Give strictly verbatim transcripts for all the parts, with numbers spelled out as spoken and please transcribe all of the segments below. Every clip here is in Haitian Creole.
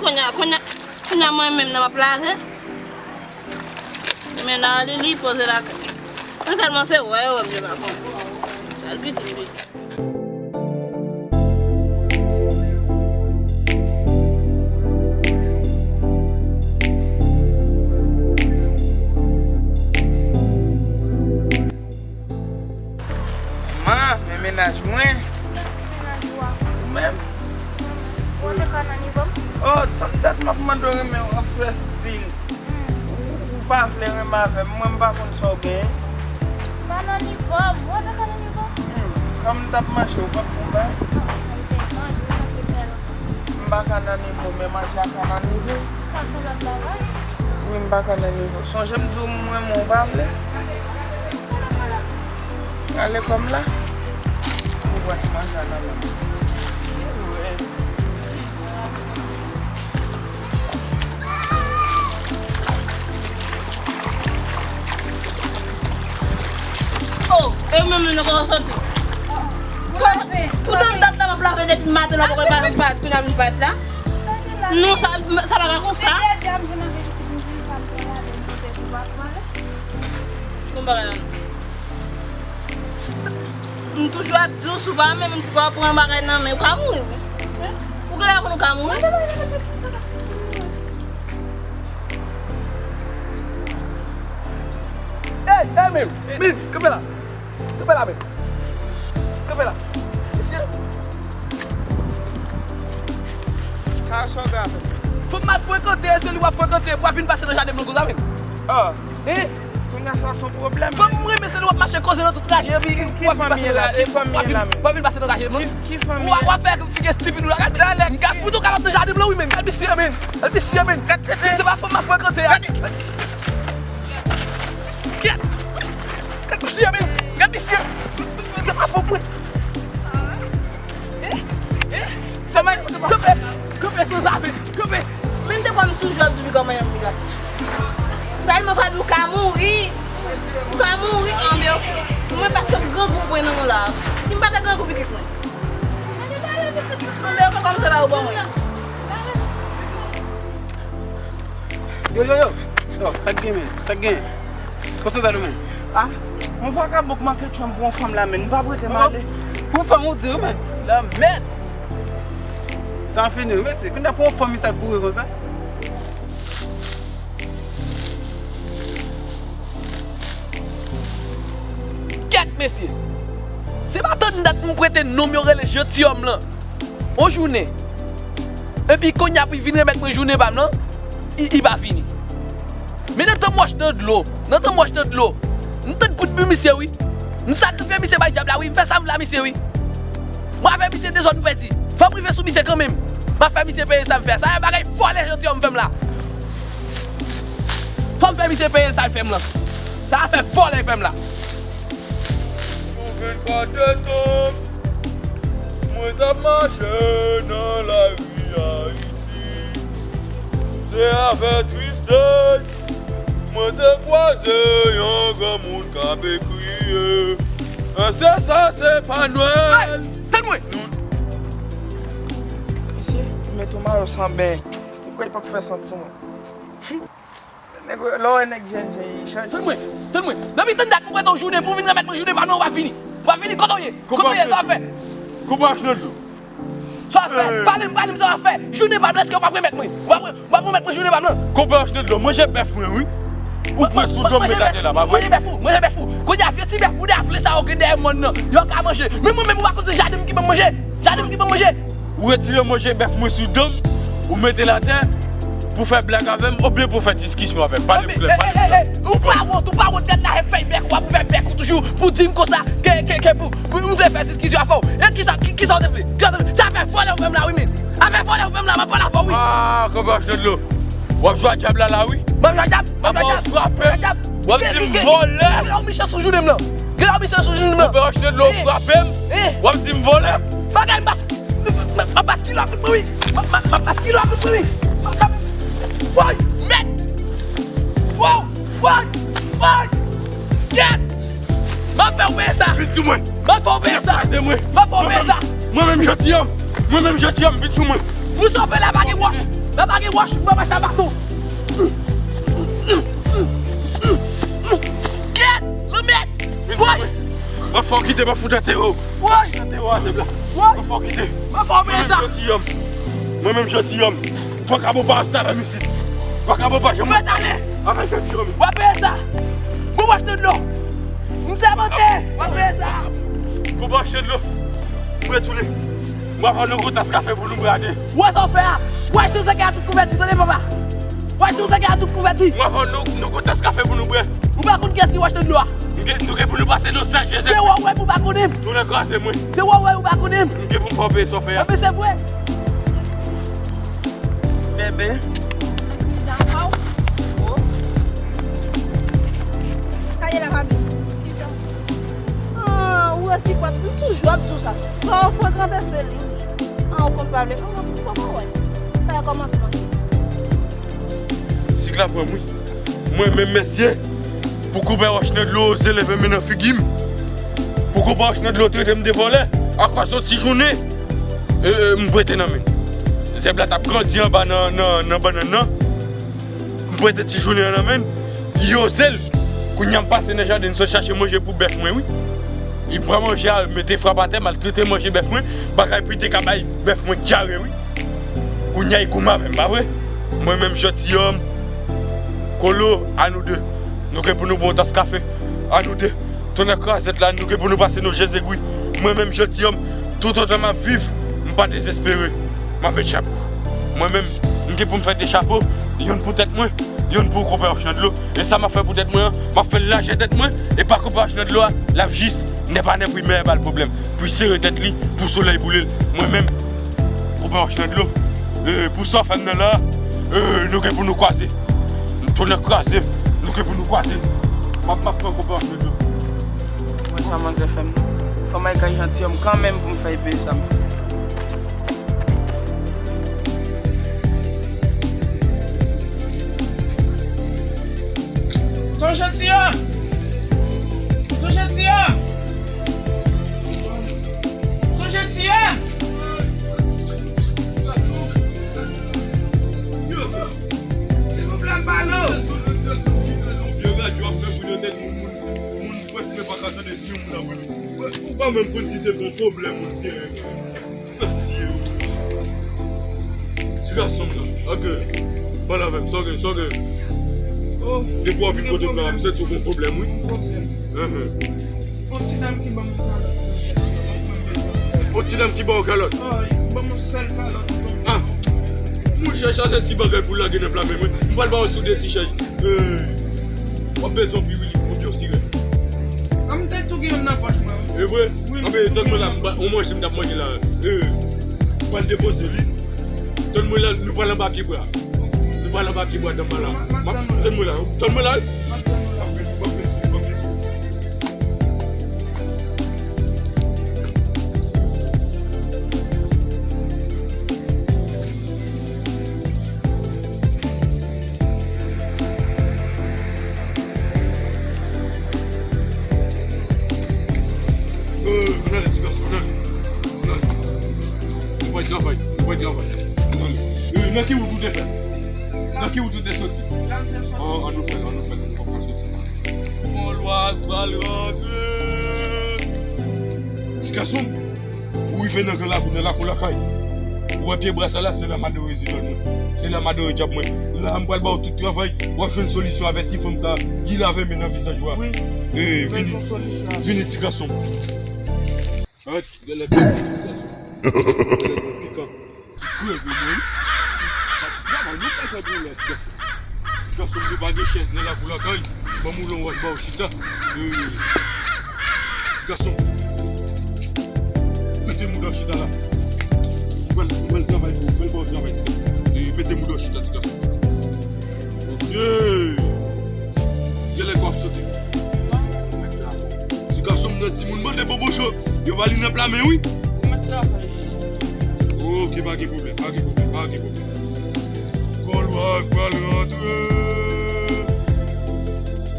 Kounye a, kounye a, kounye a mwen menm nan m ap lave. Men nan li, li poze lakay. Men sèlman se wè yo wè m, yo pa konn. Sèl piti m piti. Man, men mennaj mwen. Mennaj ou a? Ou menm? Ou te ka nan nivo m? Oh, tann dat m ap mande w renmen w ap fè stil. Hmm. Ou, ou pa vle renmen avè m, mwen m pa konn sa w genyen. Pa nan nivo m, ou te ka nan nivo m? Hmm, kòm m t ap manje, ou p ap pou m bay? Non, m te manje, ou te fè l. M pa ka nan nivo, men manje a ka nan nivo. Sa se lòt bagay. Wi, m pa ka nan nivo. Sonje m di w m renmen w, ou pa vle? Rale kò m la. Ou wè manje a nan men m. Oh, e menm li nan kòman soti. Poutan dat la m ap lave depi maten la, poko pa vin bat, kounye a vin bat la. Non, sa, sa pa ka konsa. Bon bagay la. Sa, m toujou ap di w, si w pa renmen moun, pou w pran bagay nan men, ou ka mouri, wi. Ou genlè konn ou ka mouri. Ey, ey, men, men, kanpe la. Kanpe la, men. Kanpe la. Mesye. Sa, sa w ka fè? Fanm m ap frekante, e se li w ap frekante, pou w ap vin pase nan jaden m nan konsa, men. Ah. Hein? Kounye a sa se yon pwoblèm. Fanm mwen, men se li w ap mache koze nan tout traje, epi w ap vin pase nan traje, w ap vin, w ap vin pase nan traje, man. Ki, ki fanm li ye? W ap fè figi estipid ou la, gad, m ka fout ou kalòt nan jaden m lan, wi, men. Gad misye, men. Gad tete. Se pa fanm m ap frekante a. Gad. Gad. Gad misye, men. Gad misye. Se pa fanm mwen. Kanpe, kanpe, kanpe, sanzave, kanpe. Men m te kwè m toujou ap di w li kòman yon ti gason. Sèlman Faby, ou ka mouri. Ou ka mouri, anben oke. Mwen paske grangou pran nan mwen la. Si m pa te grangou pitit mwen. Anben oke, kòm se pa ou ban mwen. Yo, yo, yo. Yo, sa k gen, men? Sa k gen? Konsantre w, men. Ah, yon vakabon k manke tchwenm pou yon fanm la, men. M p ap rete, m ale. Pou fanm ou di, wi, men. Lanmèd. Tan fini, wi, mesye. Kounye a pou yon fanm, sa kouri konsa. Kèt, mesye. Se pa tann dat m prete nonm yo rele jantiyòm lan. On jounen. Epi kounye a pou l vin remèt mwen jounen pa m lan, li, li pa vini. Men nan tan m wòch nan dlo, nan tan m wòch nan dlo, m tann poud pou misye wi. M sakrifye misye bay dyab la wi, m fè sa m vle a misye wi. Mwen avè misye dezòd m pèdi. Fò m rive sou misye kanmenm. M ap fè misye peye sa m fè. Sa se bagay vòlè jantiyòm fè m la. Fò m fè misye peye sa l fè m lan. Sa afè vòlè l fè m la. Jou vennkat desanm, mwen t ap mache nan lari Ayiti. Se avèk tristès, mwen te kwaze yon granmoun k ap kriye. Èske sa se pa Nwèl? Hey! Tann mwen! Mesye, mete yon mayo san ben. Ou kwè l p ap fè sant sou mwen? Nèg, lè w wè nèg jènje, li chanje. Tann mwen, tann mwen. Depi tann dat pou prete w jounen, pou w vin remèt mwen jounen pa m nan, ou pa vini. Ou pa vini, kote w ye? Kote w ye, sa w ap fè? Koupe wòch nan dlo. Sa w ap fè? Pale m, pale m sa w ap fè. Jounen pa m, èske w p ap remèt mwen? Ou p ap, ou p ap remèt mwen jounen pa m nan? Koupe wòch nan dlo, manje bèf mwen, wi. Ou pran sou do m met atè la, pa vre? Manje bèf ou, manje bèf ou. Kounye a, vye ti bèf boudè vle sa yo gen dèyè mòn nan, yo ka manje. Men mwen menm, ou pa konn se jaden m ki ban m manje? Jaden m ki ban m manje? Ou retire manje bèf mwen sou do m, ou mete l atè pou fè blag avè m oubyen pou fè diskisyon avè m? Pale m klè, pale m klè. Ou pa wont, ou pa wont, gad la, fèy bèk, w ap fè bèk ou toujou pou di m konsa ke, ke, ke pou, pou m vle fè diskisyon avè w. E kisa, ki, kisa w te vle? Kisa w te vle? Se afè vòlè ou fè m la, wi, men. Afè vòlè ou fè m la, m ap pale avè w, wi. Ah, konpè wòch nan dlo. W ap jwe a dyab la, la, wi. M ap jwe a dyab, m ap jwe a dyab. Apa w frape m? W ap di m vòlè. Gen la w mechan sou jounen m lan. Gen la w mechan sou jounen m lan. Konpè wòch nan dlo, w frape m. W ap di m vòlè. Bagay m pas M ap baskile ak mwen wi. M ap, m ap, m ap baskile ak mwen wi. M ap, m ap, woy, mèd. Wow, woy, woy. Kèt. M ap fè w peye sa. Vin sou mwen. M ap fè w peye sa. Kèt, mwen. M ap fè w peye sa. Mwen menm, mwen menm jantiyòm. Mwen menm jantiyòm, vin sou mwen. Pou sòfè la pa gen wòch. La pa gen wòch, m pa mache a baton. Kèt, lanmèd. Woy. M ap fè w kite, m ap fout antere w. Woy. Antere w a zèb la. Woy. M ap fè w kite. M ap fè w peye sa. Mwen menm jantiyòm. Mwen menm jantiyòm. Vakabon pa rete avè m isit. Vakabon pa janm rete avè jantiyòm. W ap peye sa. Bon, w achte dlo. M sèmante. W ap peye sa. Bon, w achte dlo. M retounen. Mwen ap vann nou gwo tas kafe pou nou bwè a de. Ou wè sa w fè a? W achte yon sèkèy a tout kouvèti, tande papa. W achte yon sèkèy a tout kouvèti. Mwen ap vann nou, nou gwo tas kafe pou nou bwè. Ou pa konn kiyès ki w achte dlo a? Nou gen, nou gen pou nou pase Lòs Anjèlès. Se wè w wè pou w pa konnen m. Tounen kraze mwen. Se wè w wè ou pa konnen m. M gen pou m fè w peye sa w fè a. Anben se vre. Bebe. Sa ye la, papi? Ah, ou resi pwat, m toujou ap di w sa. San frekante se li. Ah, ou konn pa vle konprann, m poko wè. Sa e kòmansman. Sik la pran m, wi. Mwen menm, mesye, pou konpè wòch nan dlo oze leve men nan figi m. Pou konpè wòch nan dlo trete m de vòlè. Akò soti jounen. E, e, m prete nan men. Zèb la t ap grandi anba nan, nan, nan bannann nan. M prete ti jounen an nan men l. Li oze l. Kounye a m pase nan jaden, m sot chache manje pou bèf mwen, wi. Li pran manje a, mete frap atè, maltrete manje bèf mwen. Bagay pou li te ka bay bèf mwen dyare, wi. Kounye a, li goumen avè m, pa vre? Mwen menm, jantiyòm, Kolo, a nou de. Nou gen pou nou bwè yon tas kafe. A nou de. Tonnè krazèt la, nou gen pou nou pase nou je zegwi. Mwen menm, jantiyòm, toutotan m ap viv, m pa dezespere. M ap met chapo. Mwen menm, m gen pou m fè de chapo, youn pou tèt mwen, youn pou konpè wòch nan dlo. E sa m ap fè pou tèt mwen an, m ap fè l lajè tèt mwen, e pa konpè wòch nan dlo a, l ap jis nèpanè primè ba l pwoblèm. Pou sere tèt li, pou solèy boule l. Mwen menm, konpè wòch nan dlo, e, pou sa w fè m nan la, e, nou gen pou nou kwaze. Tonnè kraze m, nou gen pou nou kwaze. M ap, m ap pran konpè wòch nan dlo. Mwen sa manzè fè m. Fò m al kay jantiyòm kanmenm pou m fè l peye sa m fè. Ton jantiyòm! Ton jantiyòm! Ton jantiyòm! Silvouplè, m pale w! Vye radyo ap fè bri nan tèt moun, moun, moun prèske pa ka tande si yon moun ap rele. Ou pa menm konn si se pa yon pwoblèm ou gen. Mesye. Ti gason m nan. Ok. Pale avè m. Sa w gen? Sa w gen? Oh, depi w ap vin kote m la, m santi w gen pwoblèm, wi. Pwoblèm. Enhen. Yon ti dam ki ban m yon kalòt. Yon ti dam ki ban w kalòt? Oh, li ban m yon sèl kalòt. Ah. Monchè, chache ti bagay pou lage nan pla men mwen. M pral ba w sou de ti chèz. Eh, w ap bezwen anpil wi, ou byen sirèt. An m te tou gen youn nan pòch mwen wi. E vre? Wi. Anben, tann mwen la, m ba, on manje m t ap manje la. Eh, m pral depoze li. Tann mwen la, nou pral anba pye bwa. Nou pral anba pye bwa, tann mwen la. M ap tann mwen la. Tann mwen la wi. M ap tann mwen la. M ap vin, m ap vin, m ap vin. Euh, ann ale, ti gason, ann ale. Ann ale. Ou pral travay, ou pral travay. Ann ale. Euh, nan ki wout ou te fè? Nan ki wout ou te soti? La m te soti. An, an nou fè l, an nou fè l, nou pap ka soti. Mon lwa pral rantre. Ti gason m. Ou rive nan gran lakou, nan lakou lakay. Ou wè pye bwa sa la, se la m adore zidòl mwen. Se la m adore dyab mwen. La, m pral ba w tout travay. W ap jwenn solisyon avè ti fanm sa ki lave men nan vizaj ou a. Wi. Eh, vini. Vini, ti gason. Arèt, gade ti gason. Gade pikan. Kreve mwen. Pati travay, nou pa fè doulè, ti gason. Ti gason m, nou pa gen chèz nan lakou lakay. Ban m woule yon wòch ba w chita. Euh, ti gason. Mete mouda w chita la. Ou pral, ou pral travay pou ou, pral ba w travay, ti gason. Euh, mete mouda w chita, ti gason. Ok. Genlè kò ap sote. Ti gason m nan timoun mande bobocho. Yo ba li nan pla men wi. Ok, pa gen pwoblèm, pa gen pwoblèm, pa gen pwoblèm. Gon lwa k pral rantre.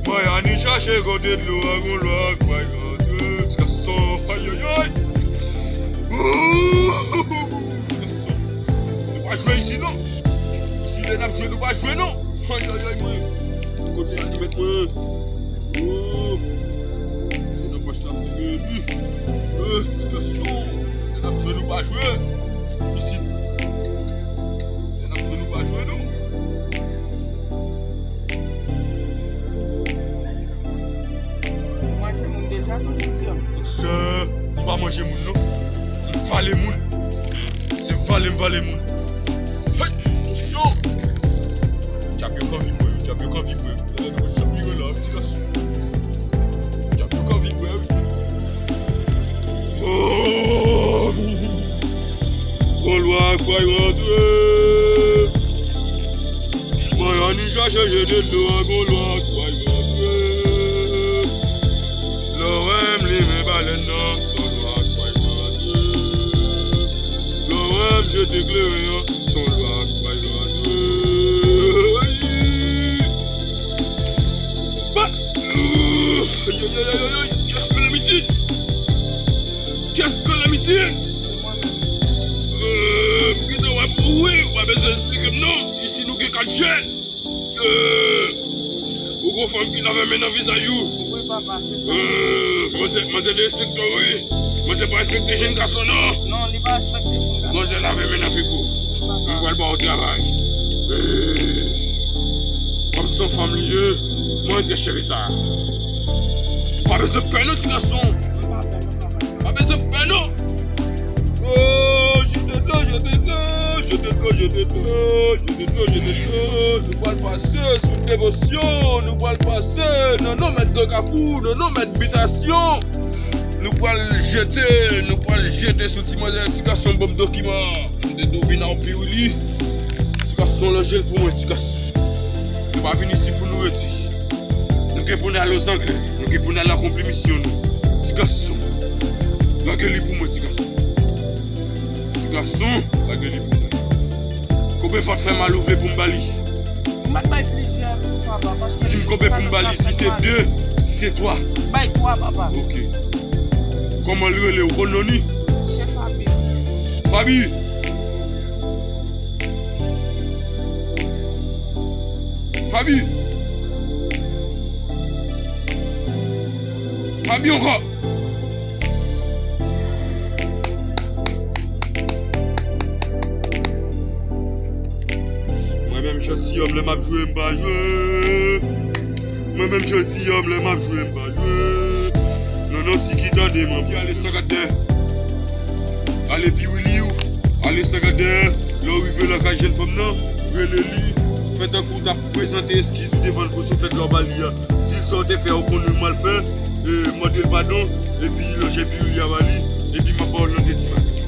Mwen ani chache kote dlo a, gon lwa k pral rantre. Ti gason, ayayay. Ooh! Ti gason. Se pa Jwe isi non. Isi lè n ap jwe nou pa jwe non. Ayayay mwen. Kote a ki met mwen? Oh. Se nan pòch sa m te gen li. Eh, ti gason. Lè n ap jwe nou pa jwe. Isi. Lè n ap jwe nou pa jwe non. Ou manje moun deja tou, Jidyan? Monchè, m pa manje moun non. M vale moun. Se vale m vale moun. Hey! Yo! Djab yo k anvi mwen wi, djab yo k anvi mwen wi. Djab yo la, ti gason. Djab yo k anvi mwen wi. Oh! Gon lwa k pral rantre. Mwen anni chache jete dlo a, gon lwa k pral rantre. Lè w wè m limen balèn nan, se yon lwa k pral rantre. Lè w wè m jete kleren an, se yon lwa k pral rantre. Bat! Ayayayayay! Kiyès k lèm isit? Kiyès k lèm isit? Euh, m gentan wè pou wi, ou pa bezwen eksplike m non. Isi nou gen kat jèn. Euh, ou gon fanm ki lave men nan vizaj ou. Wi, papa, se sa. Euh, manzè, manzè derespekte w, wi. Manzè pa respekte jenn gason, non. Non, li pa respekte jenn gason. Manzè lave men nan figi w. Wi, papa. M pral ba w travay. Euh, kòm se yon fanm li ye, mwen te cheve sa. Pa bezwen pè, non, ti gason. Pa bezwen pè, non. Oh, jete dlo, jete dlo, jete dlo, jete dlo, jete dlo, jete dlo. Nou pral pase sou devosyon, nou pral pase nan non mèt Gran Kafou, nan non mèt bitasyon. Nou pral jete, nou pral jete sou ti manzè, ti gason, ban m dokiman. M te di w vin ak Piwili. Ti gason, lanje l pou mwen, ti gason. Nou pa vin isi pou nou rete. Nou gen pou n al Lozangle. Nou gen pou n al akonpli misyon nou. Ti gason, lage li pou mwen, ti gason. Ti gason, lage li pou mwen. Konbyen fwa l fè mal ou vle pou m ba li? Ou mèt bay plizyè, papa, paske si m konbyen pou m ba li, si se de, si se twa. Bay twa, papa. Ok. Kòman l rele, ou konn non li? Se Fabi. Fabi! Fabi! Fabi ankò! Mwen menm, janti yòm, lè m ap jwe, m pa jwe. Mwen menm, janti yòm, lè m ap jwe, m pa jwe. Non, non, Tiki, tande, m anvi ale san gad dèyè. Ale Piwili, ale san gad dèyè. Lè w rive lakay jèn fanm nan, rele li, fè tankou w t ap prezante eskiz ou devan l pou souflèt lè w ba li a. Di l sa w te fè a, ou konnen m al fè, e, mande l padon, epi lanje Piwili a ba li, epi m ap ba w l nan de ti maten.